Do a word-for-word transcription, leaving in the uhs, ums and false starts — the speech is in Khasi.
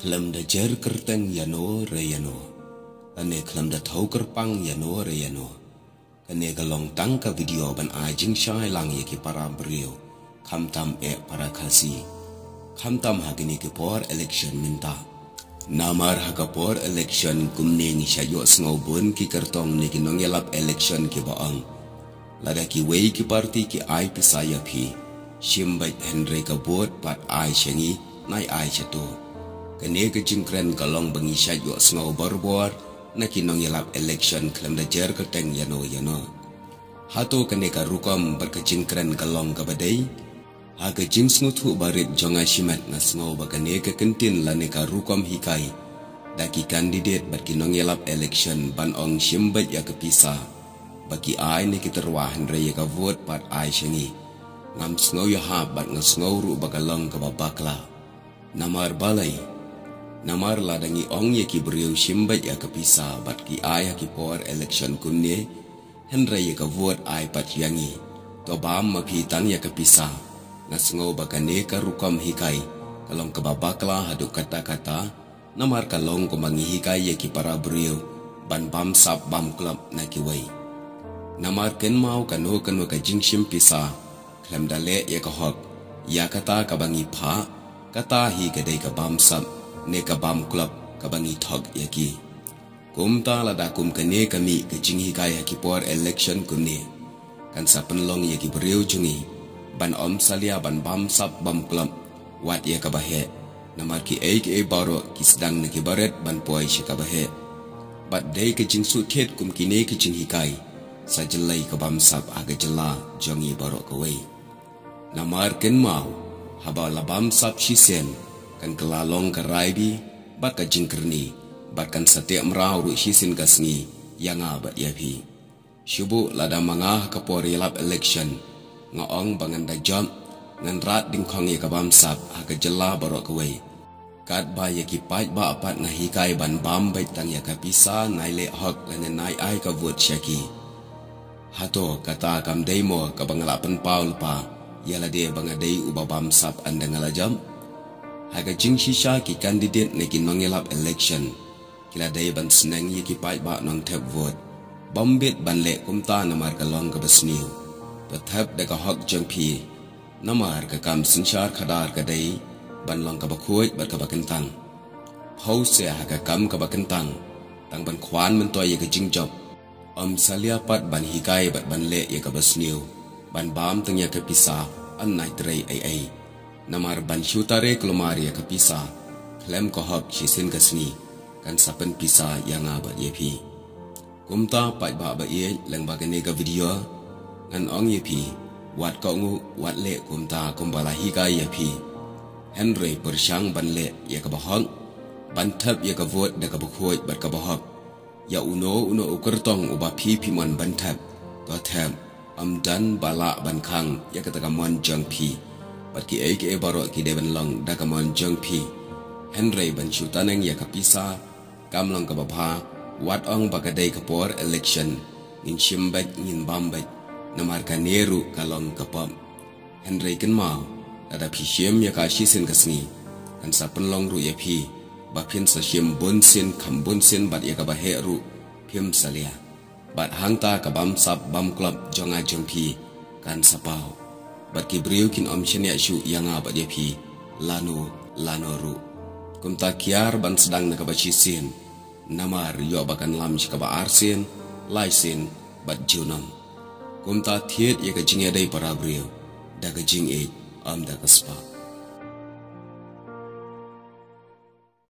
Khlem da jer kyrteng ïano re ïano, lane khlem da thew kyrpang ïano re ïano, kane ka long tang ka video ban ai jingshai lang ïa ki para briew, khamtam eh para Khasi, khamtam ha kine ki por election mynta. Namar ha ka por election kumne ngi shait ïohsngew bun ki kyrtong ne ki nongïalap election kiba ong, lada kiwei ki parti ki ai pisa ïa phi, shim beit, hynrei ka vote pat ai sha ngi, nai ai sha to. Kane ka jingkren ka long ba ngi shait ïohsngew barabor na ki nongïalap election khlem da jer kyrteng ïano ïano. Hato kane ka rukom bad ka jingkren ka long kaba dei? Ha ka jingsngewthuh barit jong nga shimet nga sngew ba kane ka kyntien lane ka rukom hikai da ki candidate bad ki nongïalap election ban ong shim beit ïa ka pisa ba ki ai ne ki tyrwa, hynrei ïa ka vote pat ai sha ngi, ngam sngew ïahap bad nga sngew ruh ba ka long kaba bakla. Namar balei? Namar lada ngi ong ïa ki briew shim beit ïa ka pisa bad ki ai ha ki por election kumne, hynrei ïa ka vote ai pat ïa ngi, to bam ma phi tang ïa ka pisa. Nga sngew ba kane ka rukom hikai ka long kaba bakla haduh katta katta, namar ka long kumba ngi hikai ïa ki para briew ban bamsap bamklop na kiwei. Namar kynmaw, kano kano ka jingshim pisa khlem da leh ïa ka hok, ïa kata kaba ngi phah, kata hi ka dei ka bamsap ne ka bamklop kaba ngi thok ïa ki. Kumta lada kum kane ka mih ka jinghikai ha ki por election kumne, kan sa pynlong ïa ki briew jong ngi ban ym salia ban bamsap bamklop wat ïa kaba heh. Namar kiei kiei baroh ki sdang na ki barit ban poi sha kaba heh. Bad dei ka jingsuhthied kum kine ki jinghikai sa jyllei ka bamsap ha ka jylla jong ngi baroh kawei. Namar kynmaw, haba la bamsap shisien, kan kylla long ka raibi bad ka jingkyrni, bad kan sa teh mraw ruh shisien ka sngi ïa nga bad ïa phi. Shu buh lada ma nga ha ka por ïalap election nga ong ba ngan da jop, ngan rat dyngkhong ïa ka bamsap ha ka jylla baroh kawei. Katba ïa ki paidbah pat nga hikai ban bam beit tang ïa ka pisa, nai leh hok lane nai ai ka vote sha ki. Hato kata kam dei mo kaba nga la pynpaw lypa ïa lade ba nga dei uba bamsap ynda nga la jop? Ha ka jingshisha ki candidate ne ki nongïalap election ki la dei ban sneng ïa ki paidbah nongthep vote. Bym bit ban leh kumta namar ka long kaba sniew. To thep da ka hok jong phi, namar ka kam synshar khadar ka dei ban long kaba khuid bad kaba kyntang. Phew seh ha ka kam kaba kyntang, tang ban khwan myntoi ïa ka jingjop. Ym salia pat ban hikai bad ban leh ïa kaba sniew, ban bam tang ïa ka pisa, yn nai trei ei ei. Namar ban shu tare kulmar ïa ka pisa khlem ka hok shisien ka sngi, kan sa pynpisa ïa nga bad ïa phi. Kumta paidbah ba ïeit, lyngba kane ka video ngan ong ïa phi, wat kohnguh, wat leh kumta kumba la hikai ïa phi. Hynrei pyrshang ban leh ïa kaba hok, ban thep ïa ka vote da kaba khuid bad kaba hok. Ïa uno uno u kyrtong uba phi phi mon ban thep, to thep. Ym don ba lah ban khang ïa kata ka mon jong phi. Bad kiei kiei baroh ki dei ban long da ka mon jong phi. Hynrei ban shu taneng ïa ka pisa kam long kaba bha. Wat ong ba ka dei ka por election ngin shim beit, ngin bam beit, namar kane ruh ka long ka pop. Hynrei kynmaw, lada phi shim ïa ka shisien ka sngi, kan sa pynlong ruh ïa phi ba phin sa shim bunsien kham bunsien bad ïa kaba heh ruh phim salia. Bad hangta ka bamsap bamklop jong nga jong phi kan sa paw. Bad ki briew kin ym shaniah shuh ïa nga bad ïa phi lano lano ruh. Kumta kiar ban sdang na kaba shisien, namar ïoh ba kan lam sha kaba arsien, laisien bad junom. Kumta thied ïa ka jingïadei para briew da ka jingïeit, ym da ka spah.